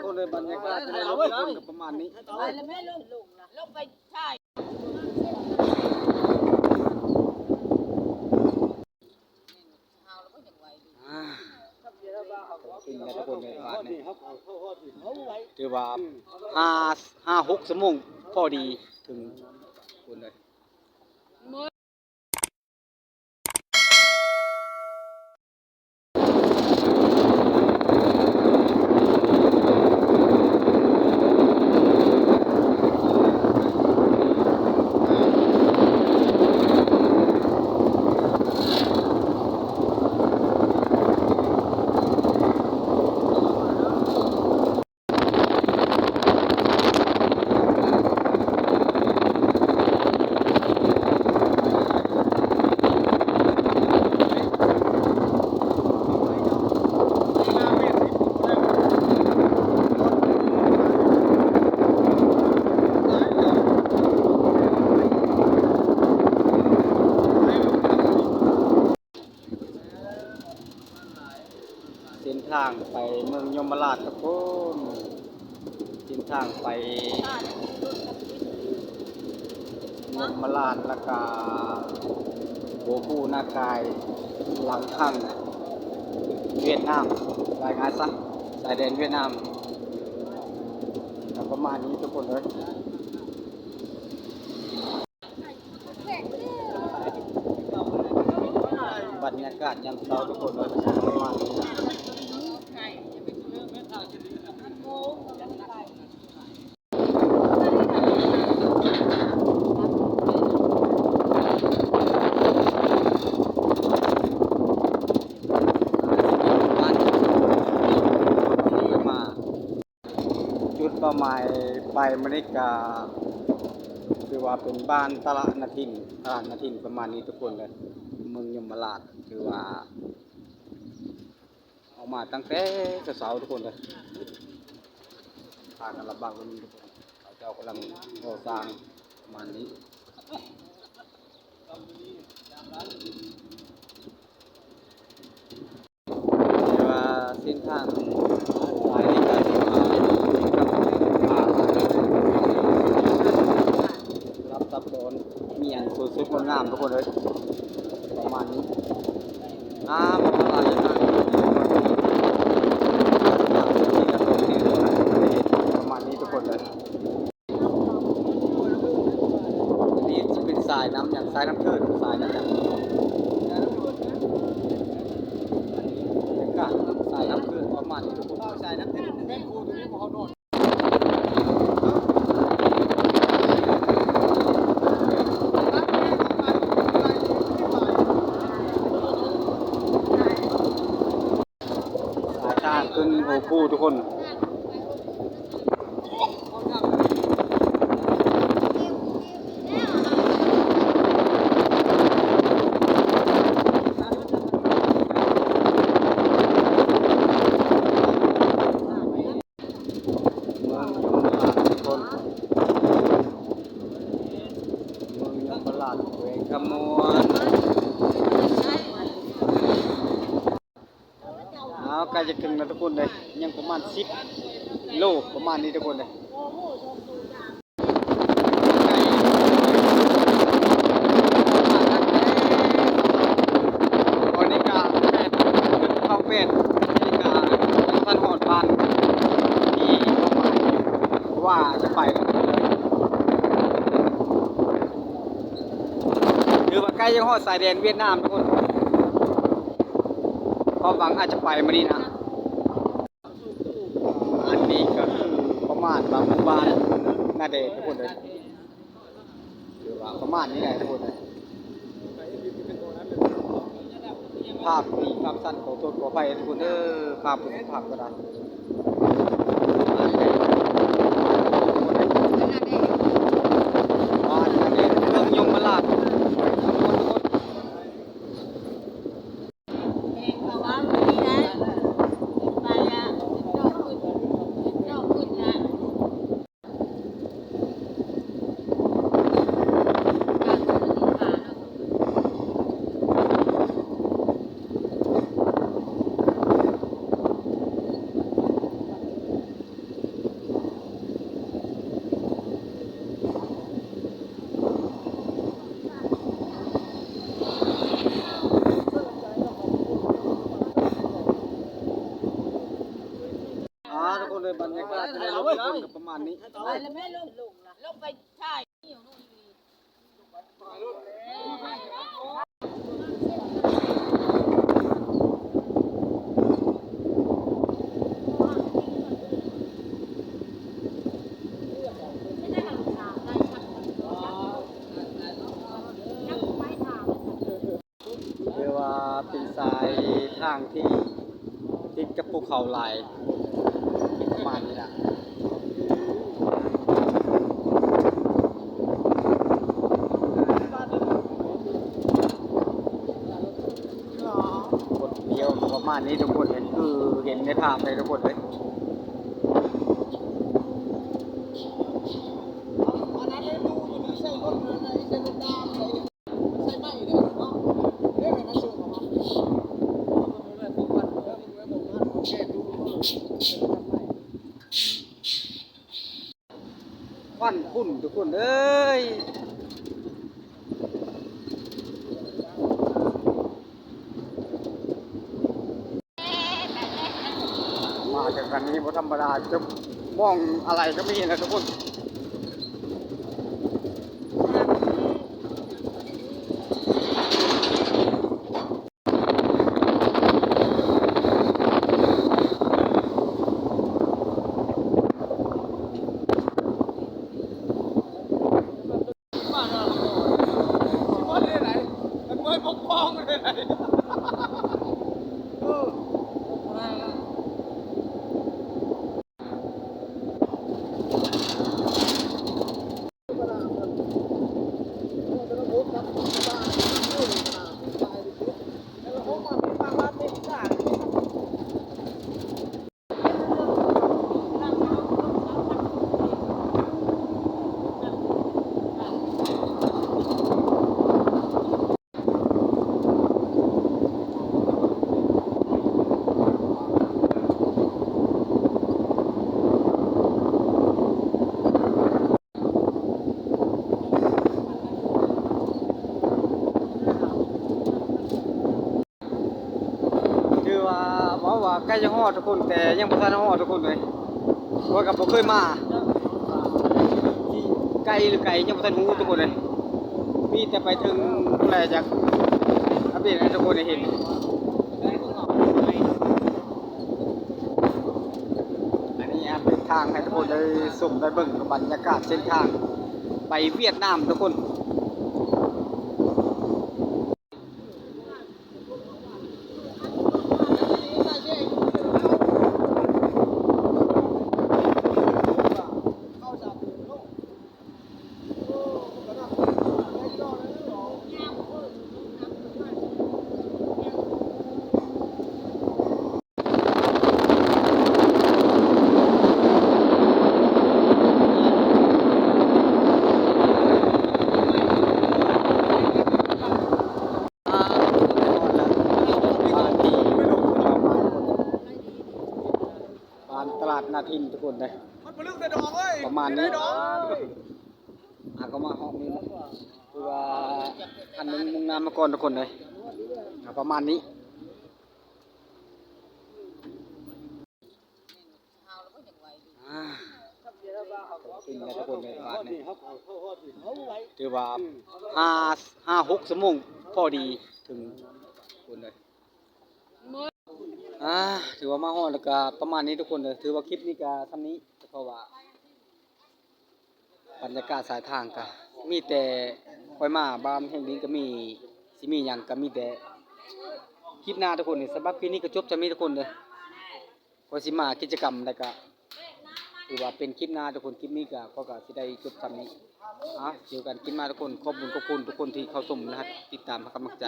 ຄົນເລີຍ ບັນຍາກາດໃນລົດຄົນກໍປະມານນີ້. ໄປແລ້ວແມ່ ລົງ ລົງນະ ລົງໄປຖ່າຍ. ອ່າ ເປັນໄງທຸກຄົນເລີຍ ບາດນີ້ຖືວ່າຫ້າ ຫ້າຫົກຊົ່ວໂມງພໍດີເຖິງພຸ້ນເລີຍ. ເສັ້ນທາງໄປເມືອງຍົມມະລາດທຸກຄົນ, ເສັ້ນທາງໄປຍົມມະລາດ ແລ້ວກະໂບພູນາກາຍ ຫຼັງຄັງຫວຽດນາມ, ວ່າງ່າຍຊະ ຊາຍແດນຫວຽດນາມ ກໍປະມານນີ້ທຸກຄົນເອີຍ. ບັນຍາກາດຍາມເຊົ້າທຸກຄົນເອີຍ ປະມານນີ້. ຈຸດເປົ້າໝາຍປາຍມື້ນີ້ກະຖືວ່າເປັນບ້ານຕະຫຼາດນາທິນ, ຕະຫຼາດນາທິນປະມານນີ້ທຸກຄົນເດີ. ເມືອງຍົມມະລາດ ຖືວ່າອອກມາຕັ້ງແຕ່ເຊົ້າໆທຸກຄົນເດີ. ພາກັນລຳບາກເບິ່ງທຸກຄົນ, ເຂົາເຈົ້າກຳລັງກໍ່ສ້າງປະມານນີ້. ແຕ່ວ່າເສັ້ນທາງສາຍນີ້ກໍຖືວ່າສະຫຼັບຊັບຊ້ອນ, ມີຫຍັງສົດງົດງາມທຸກຄົນເອີຍ ປະມານນີ້. ອາ ປະມານນີ້ທຸກຄົນເອີຍ. ນີ້ຈະເປັນສາຍນ້ຳຫຍັງ ສາຍນ້ຳເທີນ ສາຍນ້ຳຫຍັງ ສາຍນ້ຳເທີນປະມານນີ້ທຸກຄົນ. ສາຍນ້ຳເທີນແມ່ນຄູຕົວນີ້ບໍ່ເຮົານອນ. ສາຍທາງຂຶ້ນໂຮຄູທຸກຄົນ. ເມືອງຍົມມະລາດທຸກຄົນ, ເມືອງຍົມມະລາດ ແຂວງຄຳມ່ວນ. ອ້າວ ໃກ້ຈະເຖິງແລ້ວທຸກຄົນເອີຍ, ຍັງປະມານສິບໂລປະມານນີ້ທຸກຄົນເອີຍ. ຕອນນີ້ກະແປດ ເຂົ້າແປດ ນີ້ກະຍັງບໍ່ທັນຮອດບ້ານທີ່ເປົ້າໝາຍ ວ່າຈະໄປ. ຖືວ່າໃກ້ຈະຮອດຊາຍແດນຫວຽດນາມທຸກຄົນ, ຄວາມຫວັງອາດຈະໄປມື້ນີ້ນະ. ອັນນີ້ກໍຄືປະມານວ່າໝູ່ບ້ານນາແດງທຸກຄົນເອີຍ, ຖືວ່າປະມານນີ້ແຫຼະທຸກຄົນເອີຍ. ພາບດີພາບສັ້ນ ຂໍໂທດຂໍອະໄພທຸກຄົນເດີ, ພາບບໍ່ດີພາບກໍໄດ້. ບ້ານນາແດງ ເມືອງຍົມມະລາດ. ທຸກຄົນເລີຍ ບັນຍາກາດ ທຸກຄົນ ກໍປະມານນີ້. ໄປແລ້ວແມ່ ລົງ ລົງ ລົງໄປຖ່າຍ. ຖືວ່າເປັນສາຍທາງທີ່ຕິດກັບພູເຂົາຫຼາຍ ປະມານນີ້ລະ. ຄົນດຽວປະມານນີ້ທຸກຄົນ ເຫັນຄືເຫັນໃນພາບເລີຍທຸກຄົນເອີຍ. ຄວັນຝຸ່ນທຸກຄົນເອີຍ. ມາເຖິງຄັນນີ້ບໍ່ທຳມະດາ ຈຸດໝ່ອງອາໄຫຼກໍມີນະທຸກຄົນ. ຖືວ່າເວົ້າວ່າໃກ້ຈະຮອດທຸກຄົນ ແຕ່ຍັງບໍ່ທັນຮອດທຸກຄົນເອີຍ ເພາະວ່າກໍບໍ່ເຄີຍມາ ທີ່ໄກຫຼືໄກຍັງບໍ່ທັນຮູ້ທຸກຄົນເອີຍ ມີແຕ່ໄປເຖິງພຸ້ນແຫຼະ ຈະອັບເດດໃຫ້ທຸກຄົນໄດ້ເຫັນ. ອັນນີ້ອັບເດດທາງໃຫ້ທຸກຄົນໄດ້ຊົມໄດ້ເບິ່ງ ບັນຍາກາດເສັ້ນທາງໄປຫວຽດນາມທຸກຄົນ. ບ້ານຕະຫຼາດນາທິນທຸກຄົນເດ້ ປະມານນີ້ ຫາກໍມາຮອບນີ້ ຄືວ່າອັນໜຶ່ງມຸ່ງໜ້າມາກ່ອນທຸກຄົນເດ້ ປະມານນີ້. ອ່າ ເປັນໄງທຸກຄົນເອີຍ ບາດນີ້ ຖືວ່າຫ້າ ຫ້າຫົກຊົ່ວໂມງພໍດີເຖິງທຸກຄົນເອີຍ. ອ່າ ຖືວ່າມາຮອດແລ້ວກະປະມານນີ້ທຸກຄົນເອີຍ ຖືວ່າຄລິບນີ້ກະສ່ຳນີ້ ເພາະວ່າ ບັນຍາກາດສາຍທາງກະມີແຕ່ ຂ້ອຍມາບ້ານແຫ່ງນີ້ກະມີ ຊິມີຫຍັງກະມີແຕ່ຄລິບໜ້າທຸກຄົນເອີຍ. ສຳລັບຄລິບນີ້ກະຈົບສ່ຳນີ້ທຸກຄົນເດີ ຂ້ອຍຊິມາກິດຈະກຳໃດກະຖືວ່າເປັນຄລິບໜ້າທຸກຄົນ. ຄລິບນີ້ກະ ຂ້ອຍກະຊິໄດ້ຈົບສ່ຳນີ້. ອ່າ ເຈີກັນຄລິບໜ້າທຸກຄົນ. ຂອບບຸນຂອບຄຸນທຸກຄົນທີ່ເຂົ້າຊົມ ແລະ ຕິດຕາມໃຫ້ກຳລັງໃຈ.